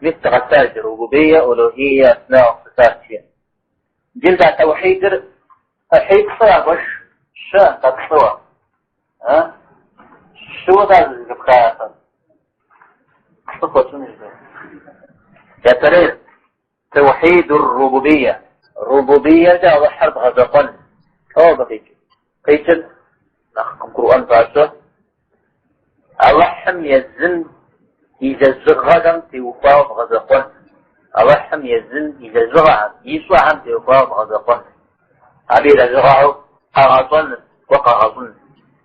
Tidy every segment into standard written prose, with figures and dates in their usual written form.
Мис дыкъэсащ рубубие, улухие, асма, сыфат жиӏэ. Иджы а тэухьидыр ӏыхьиплӏу ягуэш, щы атӏэ плӏыуэ. Щыуэ да зэхэпхахэр. Плӏы хуэтщӏын жыпӏэ. Япэрейр توحيد الربوبية. Рубубиекӏэ Алыхьыр бгъэзэкъуэн. Лӏо абы къикӏыр? Къикӏыр нэхъ къыбгурыӏуэн папщӏэ. Алыхьым езым и лэжьыгъэхэм теухуауэ бгъэзэкъуэн. Алыхьым езым и лэжьыгъэхэм, ищӏэхэм теухуауэ бгъэзэкъуэн. Абы и лэжьыгъэхэу къэгъэщӏэныр, уэ къэгъэщӏын,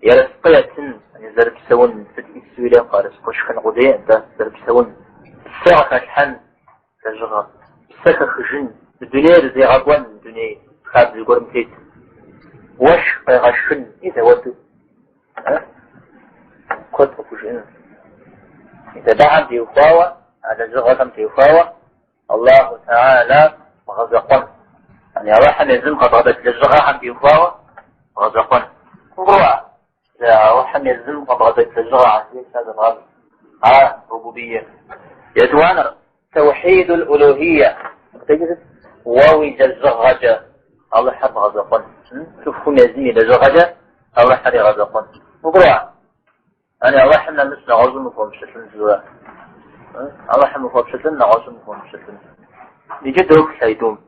ерыскъы етын, зэрыпсэун, сыт ису ирехъу ерыскъы шхын къудей, атӏэ зэрыпсэун, псэ къыхэлъхьэн лэжьыгъэ, псэ хэхыжын, мы дунейр зегъэкӏуэн, дуней хабзэ гуэрым тет, уэшх къегъэшхын, мис ауэдэу куэд къыпхужыӏэну. Мис абыхэм теухуауэ, а лэжьыгъэхэм теухуауэ Аллаху Теала бгъэзэкъуэн. Яни Аллахьым езым къыбгъэдэкӏ лэжьыгъэхэм теухуауэ бгъэзэкъуэн. Къыбгурыӏуа? Аллахьым езым къыбгъэдэкӏ лэжьыгъэхэм зэбгъэзэкъуэн. Ар рубубие. Етӏуанэр توحيد الألوهية. Уэ уи лэжьыгъэкӏэ Аллахьыр бгъэзэкъуэн. Цӏыхум езым и лэжьыгъэкӏэ Аллахьыр игъэзэкъуэн. Къыбгурыӏуа? Яни Аллахьым нэмыщӏ нэгъуэщӏым ухуэмыпщылӏын жыуэ. Аллахьым ухуэпщылӏын, нэгъуэщӏым ухуэмыпщылӏын. Иджы доплъ айтӏум.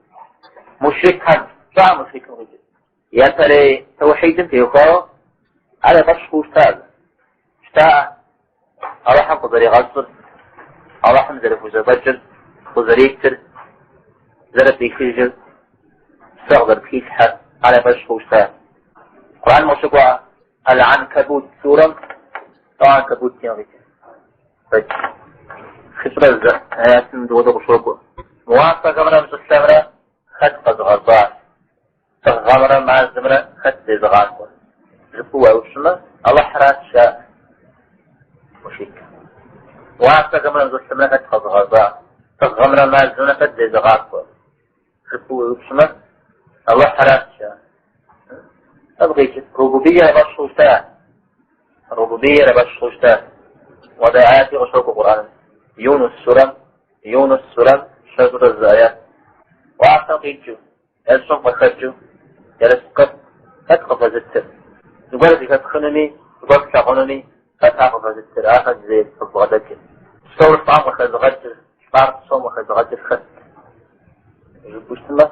Мушрикхэм, пщӏа мушрикым къикӏыр. Япэрей тэухьидым теухуауэ ар я фӏэщ хъуу щыта. Щытаӏэ Аллахьым къызэригъэщӏыр, Аллахьым зэрыхузэфӏэкӏыр, къызэритыр, зэрыпӏихыжыр, псэ къызэрыпхилъхьэр, ар я фӏэщ хъуу щыта. Къурӏэным къыщыкӏуа Аль-Анкабут сурэм Анкабут къикӏыр. Хыщӏрэ зы аятым дыуэдэу къыщокӏуэ. Уафэхэмрэ щӏылъэмрэ хэт къэзыгъэщӏар? Дыгъэмрэ мазэмрэ хэт зезыгъакӏуэр? Жыпӏэу уеупщӏмэ, Алыхьращ жаӏэ. Мушрик. Уафэхэмрэ щӏылъэмрэ хэт къэзыгъэщӏар? Дыгъэмрэ мазэмрэ хэт зезыгъакӏуэр? Жыпӏэу уеупщӏмэ, Алыхьращ жаӏэ. Абы къикӏыр рубубие я фӏэщ хъуу щыта. Рубубиер я фӏэщ хъуу щыта. Уэдэ аяти къыщокӏуэ Къурӏэным. Юнус сурэм, Юнус сурэм щэщӏрэ зы аят. Уафэм къикӏыу, е щӏым къыхэкӏыу, ерыскъыр хэт къывэзытыр? Зыгуэр зэхэпхынуми, зыгуэр плъагъунуми, хэт ар къывэзытыр, ахэр зей къывбгъэдэкӏыр? Псэур лӏам къыхэзыгъэкӏыр, лӏар псэум къыхэзыгъэкӏыр хэт? Жыпӏэу щытмэ,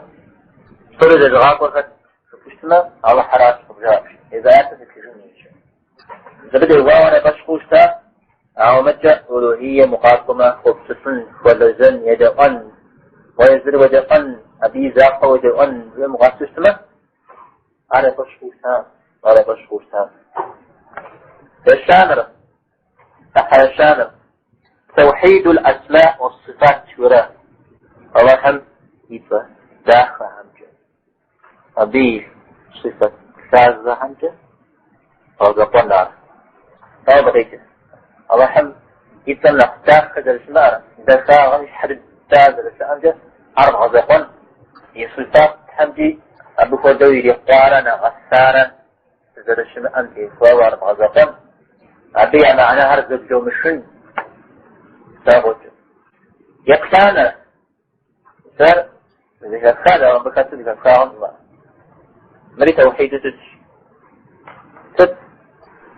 псори зезыгъакӏуэр хэт? Жыпӏэу щытмэ, Алыхьыращ къыбжаӏэ. Езы аятыр зытхыжын иджы. Абы теухуауэ я фӏэщ хъуу щыта, ауэ мыдкӏэ улухием укъакӏуэмэ, хуэпщылӏын, хуэлэжьэн, едэӏуэн, уэ езыр уедэӏуэн, абы и закъуэ уедэӏуэн жиӏэм укъэсу щытмэ, ар я фӏэщ хъуу щыта, ар я фӏэщ хъуу щыта. Ещанэр, ӏыхьэ ещанэр, توحيد الأسماء والصفات жиӏэрэ Алыхьым и цӏэ дахэхэмкӏэ. Абы и сыфэт лъагэхэмкӏэ гъэзэкъуэн ар. Дауэ абы къикӏыр? Алыхьым и цӏэм нэхъ дахэ зэрыщымыӏэр, дахагъэм и щхьэ дыдэ зэрыщыӏэмкӏэ ар бгъэзэкъуэн, и сыфатхэмкӏи абы хуэдэу ирикъуарэ нэгъэсарэ зэрыщымыӏэм теухуауэ ар бгъэзэкъуэн, абы я мыхьэнэхэр зэбломышын дагъуэкӏэ. Еплӏанэ Сэр зэхэфха, дауэ мыбы хэту зэхэфхакъым жыфӏэ. Мыри тэухьиду щытщ. Сыт?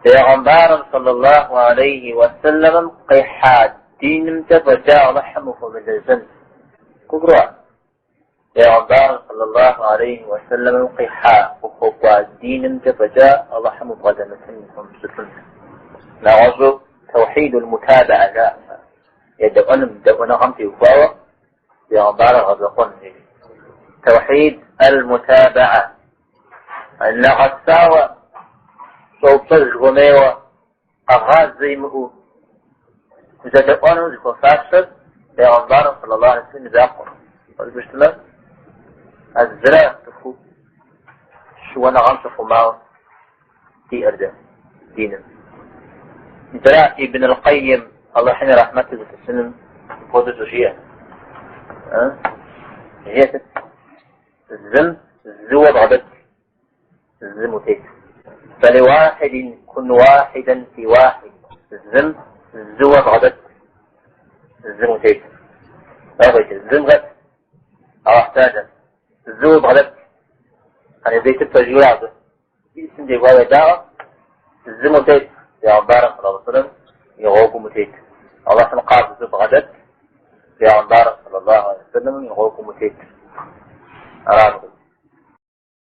Пейгъэмбарым саллаллаху алейхи уэсэлэмым къихьа динымкӏэ фӏэкӏа Алыхьым ухуэмылэжьэн. Къыбгурыӏуа? Пейгъэмбарым саллаллаху алейхи уэсэлэмым къихьа, къыхуэкӏуа динымкӏэ фӏэкӏа Алыхьым убгъэдэмытын, ухуэмыпщылӏын. Нэгъуэщӏу توحيد المتابعة жаӏэ. Едэӏуэным, дэӏуэныгъэм теухуауэ пейгъэмбарыр гъэзэкъуэн. توحيد المتابعة. Нэгъэсауэ, щӏэупщӏэж хуэмейуэ, къэгъазэ имыӏэу узэдэӏуэну зыхуэфащэр пейгъэмбарым саллаллаху алейхи вассалам и закъуэ. Жыпӏэу щытмэ, а зыра цӏыхуу щыуэныгъэм щыхъумауэ диӏэр дэ диным. Мис ара Ибн аль-Къайим Алыхьым и рахьмэтыр зылъысыным мыпхуэдэу щӏыжиӏэр. Жиӏэр сыт? Зым зыуэ бгъэдэт, зым утет. فلواحد كن واحدا في واحد. Зым зыуэ бгъэдэт, зым утет. Дауэ Зым хэт? Аллахь Тэхьэлам. Зыуэ бгъэдэт. Хьэнифитыр пэжу абы. Исым теухуауэ едаӏуэ. Зым утет, Пегъымбарым صلى الله عليه وسلم и гъуэгум утет. Аллахьым къабзэу бгъэдэт, Пегъымбарым صلى الله عليه وسلم и гъуэгум утет. Араб.